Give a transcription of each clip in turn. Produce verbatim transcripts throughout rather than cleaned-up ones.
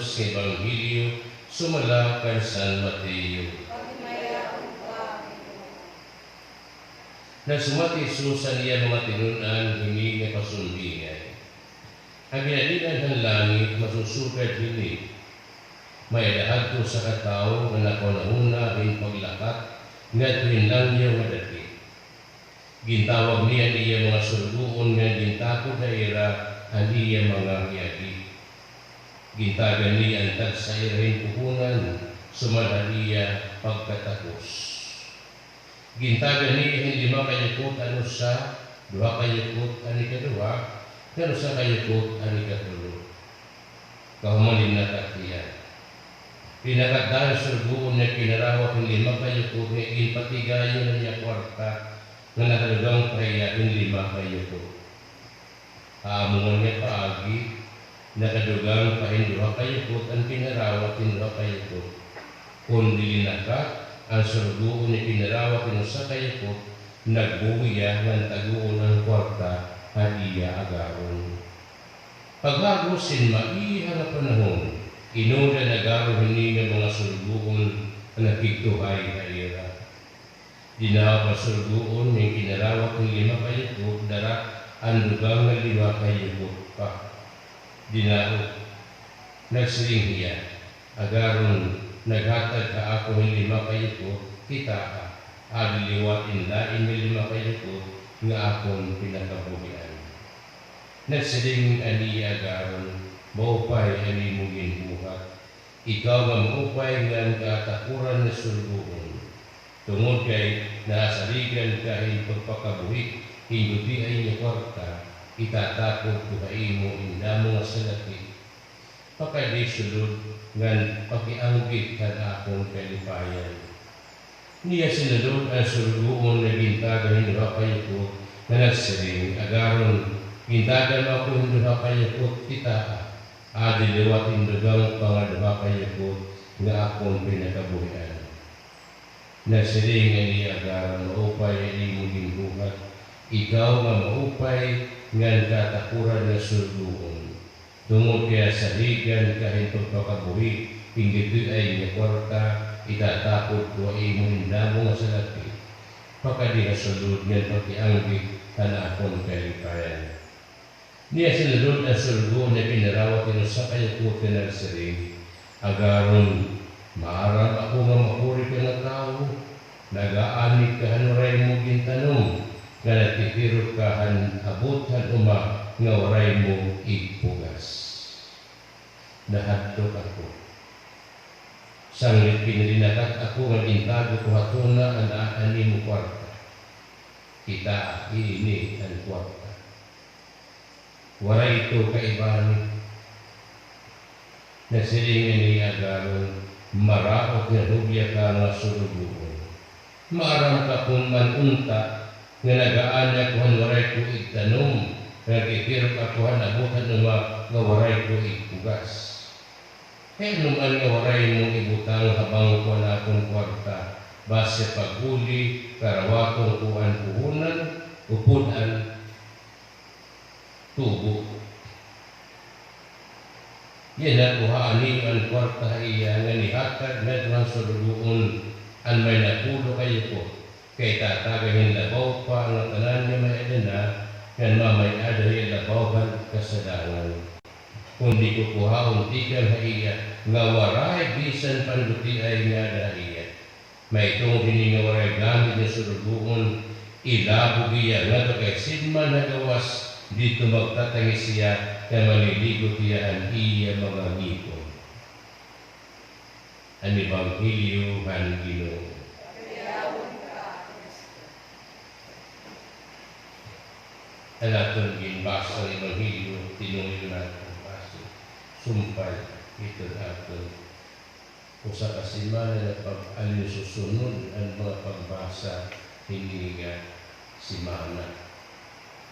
Ebanghelyo sumala kan San Mateo. Nagsumat hi Jesus han iya mga tinun-an hini nga pasundingay. An Ginhadian han langit masusugad hini. May-ada hadto usa ka tawo nga nakahunahuna hin paglakat ngadto hin langyaw nga dapit. Gintawag niya an iya mga surugoon ngan gintapod ha ira an iya mga hiagi. Gintagan niya an tagsa ha ira hin puhunan sumala ha iya pagkatapos. Gintagan niya hin lima ka yukot an usa, duha ka yukot an ikaduha, ngan usa ka yukot an ikatulo. Kahuman linnakat hiya. Linnakat da han surugoon nga kinarawat hin lima ka yukot nga ginpatigayon han iya kwarta nga nakadugang pa hiya hin lima ka yukot. Ha amo man nga paagi, nakadugang pa hin duha ka yukot an kinarawat hin duha ka yukot. Kundi linnakat an surugoon nga kinarawat hin usa ka yukot, nagbuhi hiya ngan taguon an kwarta ha iya agaron. Paghagos hin maiha nga panahon, inunod han agaron hini nga mga surugoon an nakigtuhay ha ira. Dinaog an surugoon nga kinarawat hin lima ka yukot, dara an dugang nga lima ka yukot pa. Dinaog. Nagsiring hiya, "Agaron, naghatag ka ha akon hin lima ka yukot, kitaa, adi liwat in lain nga lima ka yukot nga akon pinakabuhian." Nagsiring an iya agaron, "Maupay an imo ginbuhat. Ikaw nga maupay ngan kaatakuran nga surugoon. Tungod kay nahasarigan ka hin pagpakabuhi hin gutiay nga kwarta, itatapod ko ha imo in damo nga salaki. Pakadi sulod ngan pakianggit han akon kalipayan." Niya sinulod an surugoon nga gintagan hin duha ka yukot nga nagsiring, "Agaron, gintagan mo ako hin duha ka yukot, kitaa, adi liwat in dugang pa nga duha ka yukot nga akon pinakabuhian." Nagsiring an iya agaron, "Maupay an imo ginbuhat, ikaw nga maupay ngan kaatakuran nga surugoon. Tungod kay nahasarigan ka hin pagpakabuhi hin gutiay nga kwarta, itatapod ko ha imo in damo nga salaki. Pakadi ha sulod ngan pakianggit han akon kalipayan." Niya sinulod an surugoon nga kinarawat hin usa ka yukot nga nagsiring, "Agaron, maaram ako nga mahuri ka nga tawo. Nag-aanig ka han waray mo gintanom, ngan nagtitirok ka han abot han uma nga waray mo igpugas. Nahadlok ako. Sanglit ginlinakat ako nga gintago ko ha tuna an, an imo kwarta. Kitaa, iini an kwarta. Waray ito kaibani." Nagsiring an iya agaron, "Maraot nga hugya ka nga surugoon. Maaram ka kon man unta nga nag-aanig ako han waray ko igtanom, nagtitirok ako han abot han uma nga waray ko igpugas. Kay ano man nga waray mo ibutang ha bangko an akon kwarta, basi pag-uli, karawaton ko an puhunan, upod an tubo." Iya nakuhaan niyo an kwarta ha iya ngan ihatag ngadto han surugoon an may napulo ka yukot, kay itatagan hin labaw pa an ngatanan nga may-ada na, ngan mamay-ada hiya labaw han kasadangan. Kundi kukuhaon tikang ha iya nga waray bisan pa an gutiay nga aada ha iya. Mahitungod hini nga waray gamit nga surugoon, ilabog hiya ngadto kay sidman ha gawas, didto magtatangis hiya, kay manliligot hiya han iya mga ngipon. An Ebanghelyo han Ginoo. An aton ginbasa nga Ebanghelyo, tinuyo naton basi sumpay hiton aton usa ka semana nga pag-alinsusunod an mga pagbasa hini nga semana.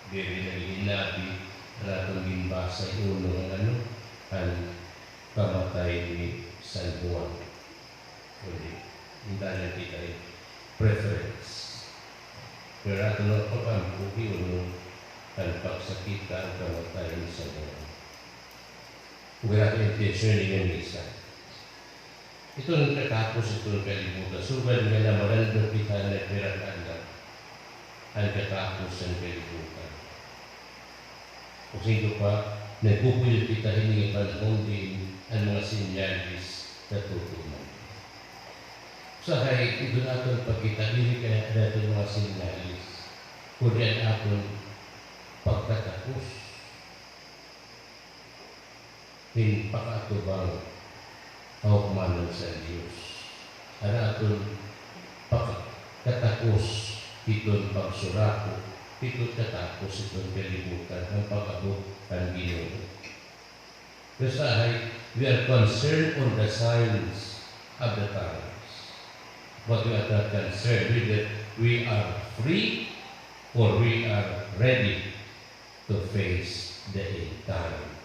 Diri na gihinabi an aton ginbasa, uno, an ano, an kamatay ni San Juan. Kundi, intanan kita hin preference. Pero aton nga pag-ampo, uno, an pagsakita, an kamatay ni San Juan. Ugad aton intensyon ini nga misa. Iton katapos iton kalibutan, sugad nga namalandong kita han pira ka adlaw, an katapos han kalibutan. O siring ko pa, nagpupuyo kita hini nga panahon diin an mga senyales natutuman. Usahay, iton aton pagkita, diri kay ada iton mga senyales, kundi an aton pagkatapos hin pakaatubang ha hukmanan san Diyos. An aton pagkatapos hiton pagsurako, hiton katapos hiton kalibutan, an pag-abot han Ginoo. Usahay, we are concerned on the signs of the times. But we are not concerned whether we are free or we are ready to face the end time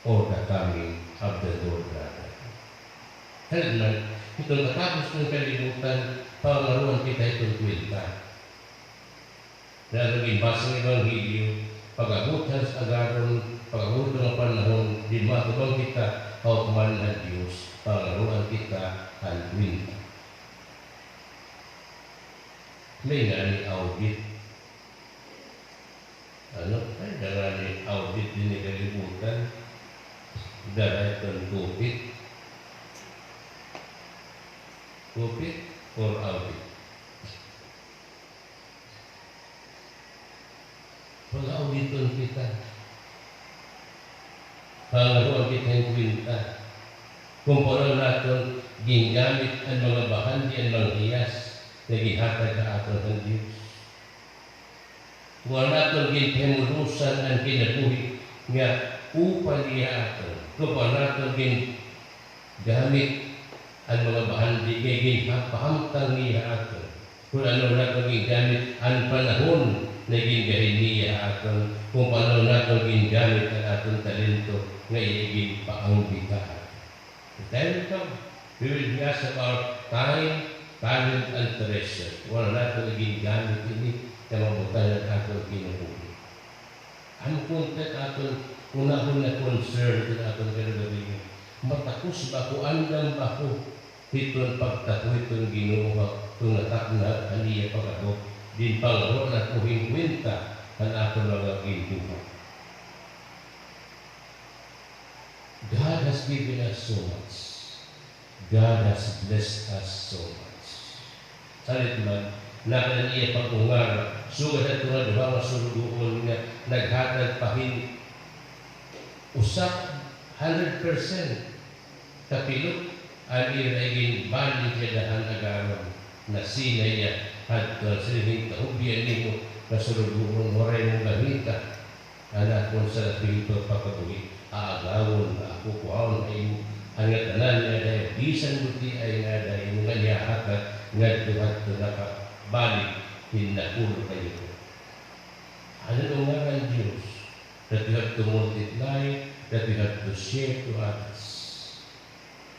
or the coming of the Lord, brother. Kaya naman, iton katapos han kalibutan, pangaruan kita iton kwenta. Dahil ginbasa han Ebanghelyo, pag-abot han agaran, pag-abot han panahon, diin maatubang kita ha hukman han Diyos, pangaruan kita han kwenta. May ngani audit. Ano? Ay, ngani audit dinhi ha kalibutan. Dara iton gupit. Gupit or audit? Pag-auditon kita. Pangaruan kita hin kwenta. Kon paano naton gingamit an mga bahandi, an mga hiyas nga ginhatag ha aton han Diyos. Wara naton ginpahimulosan an kinabuhi nga upa niya ha aton. Kon paano naton gingamit an mga bahandi nga ginpahamtang niya ha aton. Kon ano naton gingamit an panahon nga gingahin niya ha aton, kon paano naton gingamit an aton talento nga iya ginpaanggit ha aton. The time will come, we will be asked about time, talent, and treasure. Wara naton gingamit ini nga mabutangan an aton kinabuhi. Amo kunta aton unahon nga concern iton aton kinabuhi. Matakos ba ako, andam ba ako hiton pagtapo hiton Ginoo, hiton nga takna an iya pag-abot, diin pangaruan ako hin kwenta han akon mga ginbuhat. God has given us so much. God has blessed us so much. Salit man, nakada an iya pag-ungara, sugad hadto nga duha nga sorogoon nga naghatag pa hin usa hundred percent kapilot an ira iginbalhin ha dida han agaran. Nasina hiya hadto, siring hin kahubyan nimo nga sorogoon, waray mo gamita an akon salapi hin pagpakabuhi, aagawon nga ako kuhaon ha imo an ngatanan nga ada ha imo, bisan gutiay nga ada ha imo, nga an iya hatag ngadto hadto nakabalik hin napulo ka yuta. Ano an ngaran Diyos? That you have to multiply, that you have to share to others.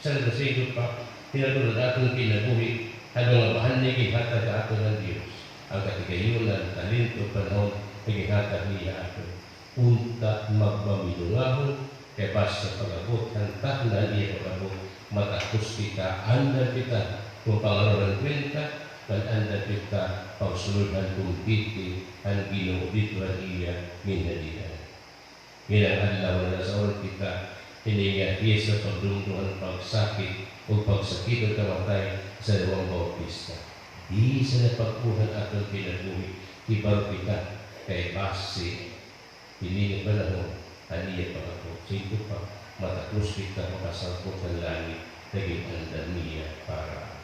Sa nagasigot pa, hinatod an aton kinabuhi, an mga bahan nga ginhatag ha aton han Diyos, an katigayunan, talento, panahon, nga ginhatag niya ha aton. Unta magmaminungahon, kay basi pag-abot han takna han iya pag-abot, matakos kita, andam kita, kon pangaruan han kwenta, ngan andam kita, pagsulod han kumpiti, han Ginoo didto han iya ginhadian. Ngan an adlaw nga nasaon kita, hini nga piyesta pagdumdom han pagsakit o pagsakiton, kamatay ni San Juan Bautista. Bisan na pag-uhan aton kinabuhi, hibaro kita, kay basi hini nga panahon, an iya pag-abot. Siring ko pa, matakos kita makasangpot han langit, nga gin-andam niya para